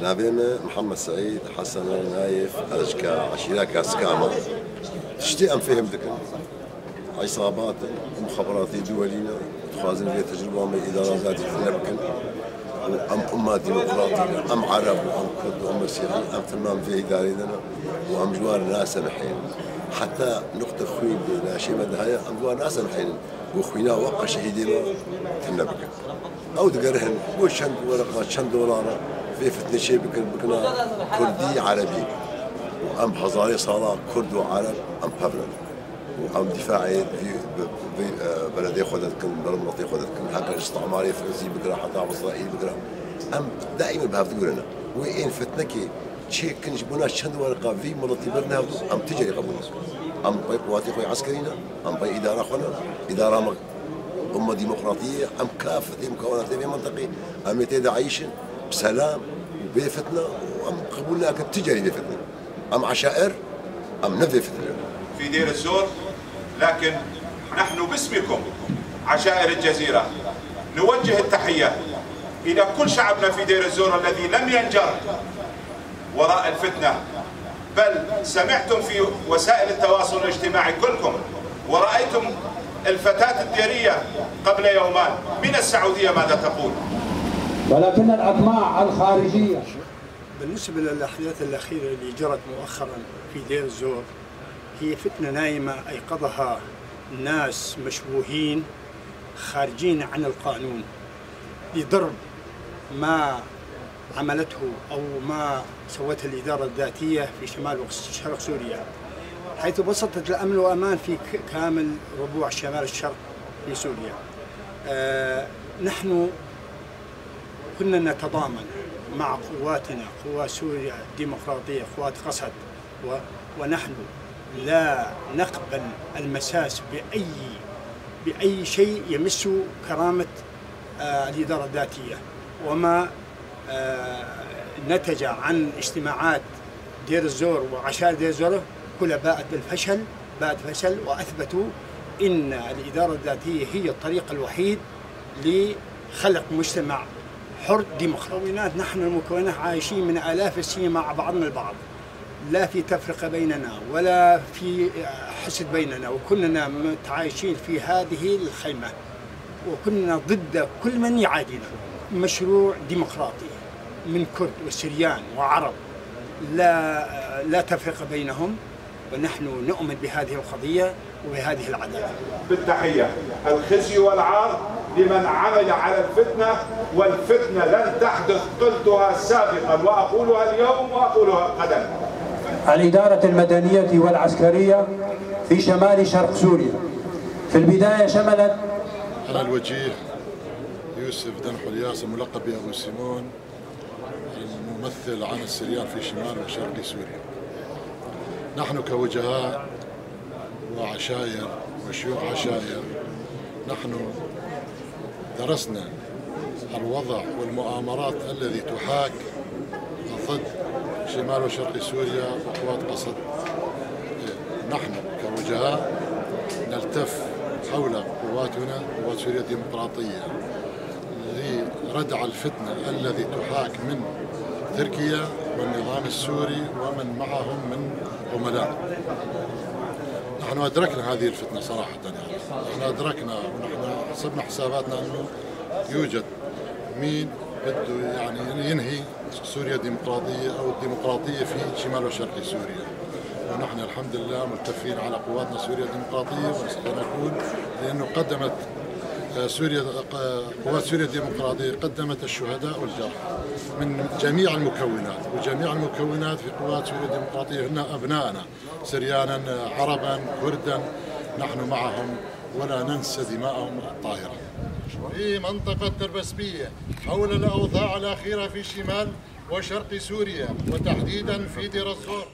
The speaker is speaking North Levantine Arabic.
نافينا محمد سعيد حسن نايف أشكا عشيرة سكاما تشتي أم فهم دكن عصابات ومخابرات دولية تخازن في تجربة من إدارة ذاتية بكن أم أمة ديمقراطية أم عرب وأم كرد وأم مسيحي أم تمام في إدارينا وأم جوار ناس محين حتى نقطة خوين لا شيء مدهايا أم جوار ناس محين وخوينا وقع شهيدين تنبك أو تقرهن وشند ورقة شند دولار في فتنة شيء بكن بكنا كردي عربي وأم هزاري صار كرد وعرب أم بابلن وأم دفاعي في بلدي خدت كن بلد خدت كن حق الاستعماري فرنسي بكرة حتى إسرائيل بكرة أم دائما بهاف تقولنا وين فتنكي شيء كن جبونا شند ورقة في ملتي برنا أم تجري قبلنا أم بي قواتي خوي عسكرينا أم بي إدارة خنا إدارة أمة ديمقراطية أم كافة مكونات في منطقي أم يتدعيشن بسلام وبفتنة وأم قبولنا كتجري بفتنة أم عشائر أم نفي فتنة في دير الزور. لكن نحن باسمكم عشائر الجزيرة نوجه التحية إلى كل شعبنا في دير الزور الذي لم ينجر وراء الفتنة، بل سمعتم في وسائل التواصل الاجتماعي كلكم ورأيتم الفتاة الديرية قبل يومان من السعودية ماذا تقول. ولكن الأطماع الخارجية بالنسبة للأحداث الأخيرة اللي جرت مؤخرا في دير الزور هي فتنة نايمة أيقظها ناس مشبوهين خارجين عن القانون لضرب ما عملته أو ما سوته الإدارة الذاتية في شمال وشرق سوريا، حيث بسطت الأمن والأمان في كامل ربوع شمال الشرق في سوريا. نحن كنا نتضامن مع قواتنا، قوات سوريا الديمقراطية، قوات قسد، ونحن لا نقبل المساس بأي شيء يمس كرامة الإدارة الذاتية. وما نتج عن اجتماعات دير الزور وعشائر دير الزور كلها باءت بالفشل، باءت فشل، وأثبتوا إن الإدارة الذاتية هي الطريق الوحيد لخلق مجتمع حر ديمقراطي. نحن المكونات عايشين من آلاف السنين مع بعضنا البعض، لا في تفرقة بيننا ولا في حسد بيننا، وكلنا متعايشين في هذه الخيمة، وكنا ضد كل من يعادينا. مشروع ديمقراطي من كرد وسريان وعرب لا تفرقة بينهم، ونحن نؤمن بهذه القضية وبهذه العدالة. بالتحية، الخزي والعار لمن عمل على الفتنة، والفتنة لن تحدث، قلتها سابقا وأقولها اليوم وأقولها غدا. الإدارة المدنية والعسكرية في شمال شرق سوريا في البداية شملت. أنا الوجيه يوسف دنحو الياس الملقب بأبو سيمون، الممثل عن السريان في شمال وشرق سوريا. نحن كوجهاء وعشائر وشيوخ عشائر نحن درسنا الوضع والمؤامرات الذي تحاك ضد شمال وشرق سوريا وقوات قسد. نحن كوجهاء نلتف حول قواتنا، قوات سوريا الديمقراطية، لردع الفتنة الذي تحاك من تركيا والنظام السوري ومن معهم من عملاء. نحن أدركنا هذه الفتنة صراحة، يعني نحن أدركنا ونحن حسبنا حساباتنا أنه يوجد مين بده يعني ينهي سوريا الديمقراطية أو الديمقراطية في شمال وشرق سوريا. ونحن الحمد لله ملتفين على قواتنا سوريا الديمقراطية، ونقول لأنه قدمت سوريا، قوات سوريا الديمقراطية قدمت الشهداء والجرحى من جميع المكونات، وجميع المكونات في قوات سوريا الديمقراطية هن أبنائنا، سريانا، عربا، كردا، نحن معهم ولا ننسى دماءهم الطاهرة. في منطقة تربسبية حول الأوضاع الأخيرة في شمال وشرق سوريا وتحديدا في دير الزور.